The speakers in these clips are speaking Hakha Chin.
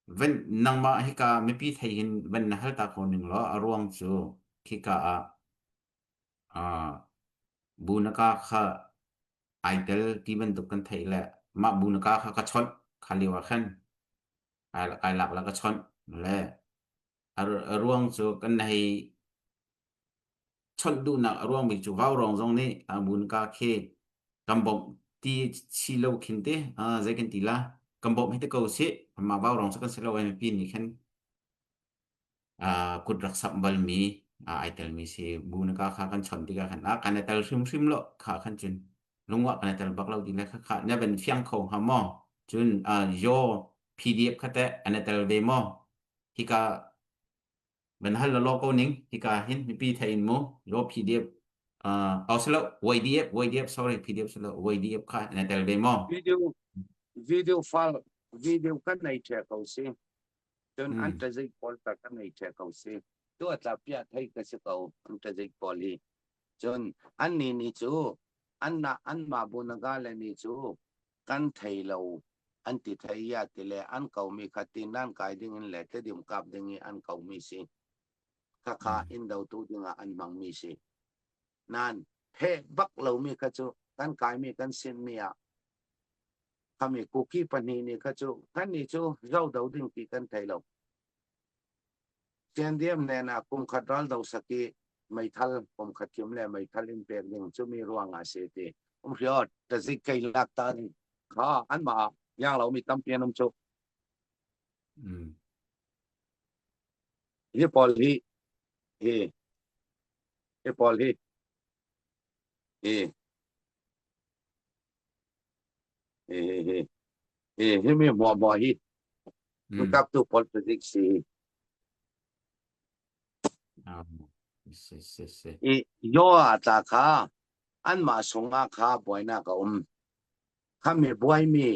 Van nangmah hika mipi thei hin van na hal ta ko ning law a ruang cu khika ah uh, bunaka kha ai tel ti bantuk kan theih le mah bunaka kha ka chawnh kha lio ah khan kai lak la ka chawnh le a ruang cu kan hei chawnh duhnak a ruangmi cu vaurawng zong nih bunka khi kan bawmh ti si lo khin te zei kan ti la kan bawmh hi te ko si mah vaurawng cu kan si lo ai mipi nih khin kut rak samh balmi ai telmi si bunka kha kan chawnh tikah khan a kan i tel hrimhrim lo kha khan cun lungwah kan i tel bak lo ti le kha kha na van fiang kho hnga maw cun yo PDF kha teh an i tel ve maw hika Van hal lawlaw ko ning hika hin mipi thei in mu law PDF uh, oh silo YDF YDF sorry PDF silo YDF kha na tel ve maw video video file video kan nei the ko si cun an tazik pawl ta kan nei the ko si tu atla pia thei ka si ko an tazik pawl hi cun an ni ni cu an na an ma bu naga le ni cu kan thei lo an ti thei ya ti le an komi kha ti nan kai ding in le tedim kap ding i an komi si khakha in dotu dingah an hmangmi si nan phe bak lomi kha cu kan kaimi kan sinmi ah khami kuki pahnih nih kha cu kan nih cu zo do ding ti kan thei lo CNDM nen ah kum khat ral do saki meithal kum khat kim le meithal in pek ding cu mi ruang ah si ti um hrio tazik kei lak ta ni kha an ma yang lo mi tampi an um chu hi pawl hi hi hi pawl hi hi hi hi hi hi mi hmuah hmuah hi kap tu pawl physics si Si si si. I yo a tla kha anmah sungah kha buainak a um. Khami buaimi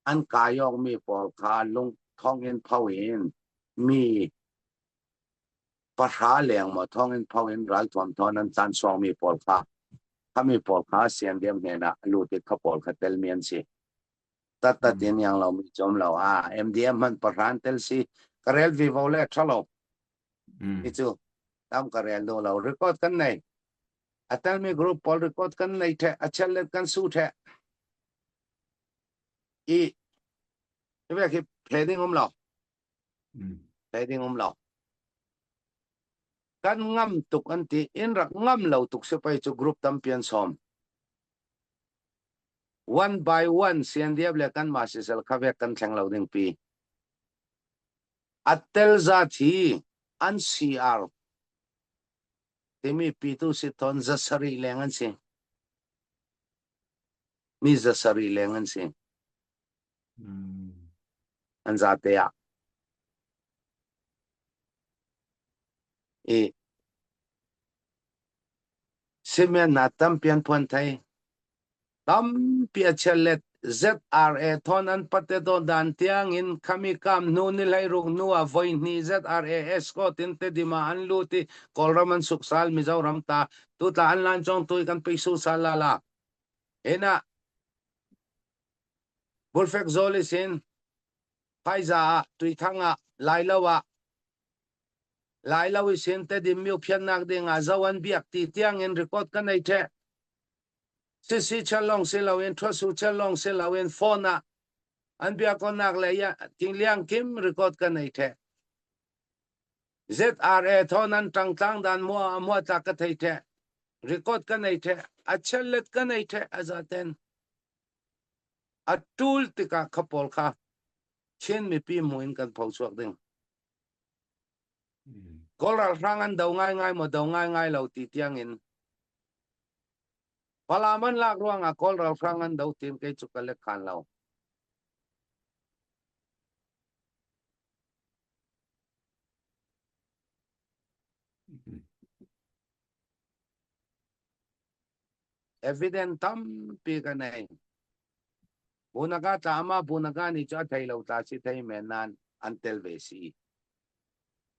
an kayawkmi pawl kha lung thonginn pho in mi pahra leng maw thonginn pho in ralthuam thawn an caan suangmi pawl kha khami pawl kha CNDF hnenah lut i kha pawl kha telmi an si. Tattat in yang lo mi chom lo a MDM hman pahran tel si ka rel vivo le thalo hi cu tam ka rel do lo record kan nei a telmi group pawl record kan nei the a chel let kan su the i ve khi phe ding um lo phe ding um lo kan ngam tuk an ti in rak ngam lo tuk se pai chu group tampi an som One by one CNDF le kanmah sisel kha vek kan thleng lo ding pi. A tel zat hi an CR timi pitu si ton zasarih leng an si. Mi zasarih leng an si. An zate ah. I Simeon na tampi an phuan thai. Tampi a chialet ZRA thawn an pate do dan tiang in khami kam hnu ni hleiruk hnu ah voi hnih ZRA escort in Tedim ah an lut i Kawlram an suk sal Mizoram ta tutla an lan chong tui kan pei su sal la la. Ina Bulfek Zoli sin Phaiza ah Tuithang ah Lailo ah Lailo i sin Tedim myo phiannak ding ah zo an biak ti tiang in record kan nei the. Sisi chalong si loin Thuasu chalong si loin phone ah an biakonak le tingliang kim record kan nei the. ZRA thon an tangtlang dan mua mua tla ka thei the. Record ka nei the. A chellet ka nei the azaten. A tul tikah kha pawl kha Chin mipi mu in kan pho chuak ding. Kawl ralhrang an do ngai ngai maw do ngai ngai lo ti tiang in Falam an lak ruangah Kawl ralhrang an do tim kei cu ka lek khan lo. Evidence tampi ka nei. Bunaka tla ama bunaka nih cu a thei lo tla si thei men nan an tel ve si.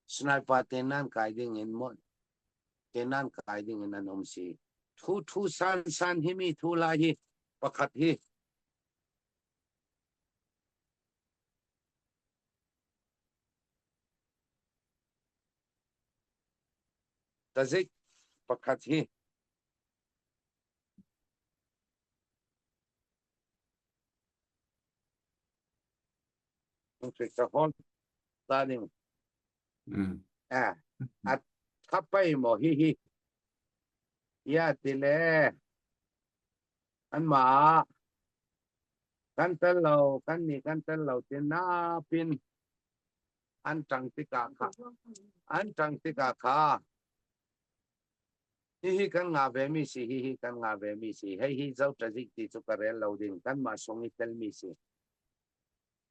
Sniper te nan kai ding in mo te nan kai ding in an um si. Thu thu san san hi mi thu la hi pakhat hi. Tazik pakhat hi ka hon ta ding. Eh, at thapai mo hi hi ya tile an ma kan tel lo kan ni kan tel lo ti na pin an ṭang tikah kha an ṭang tikah kha hihi kan nga ve mi si hihi kan nga ve mi si hei hi zo ṭazik ti cu ka rel lo ding kanmah sung i telmi si.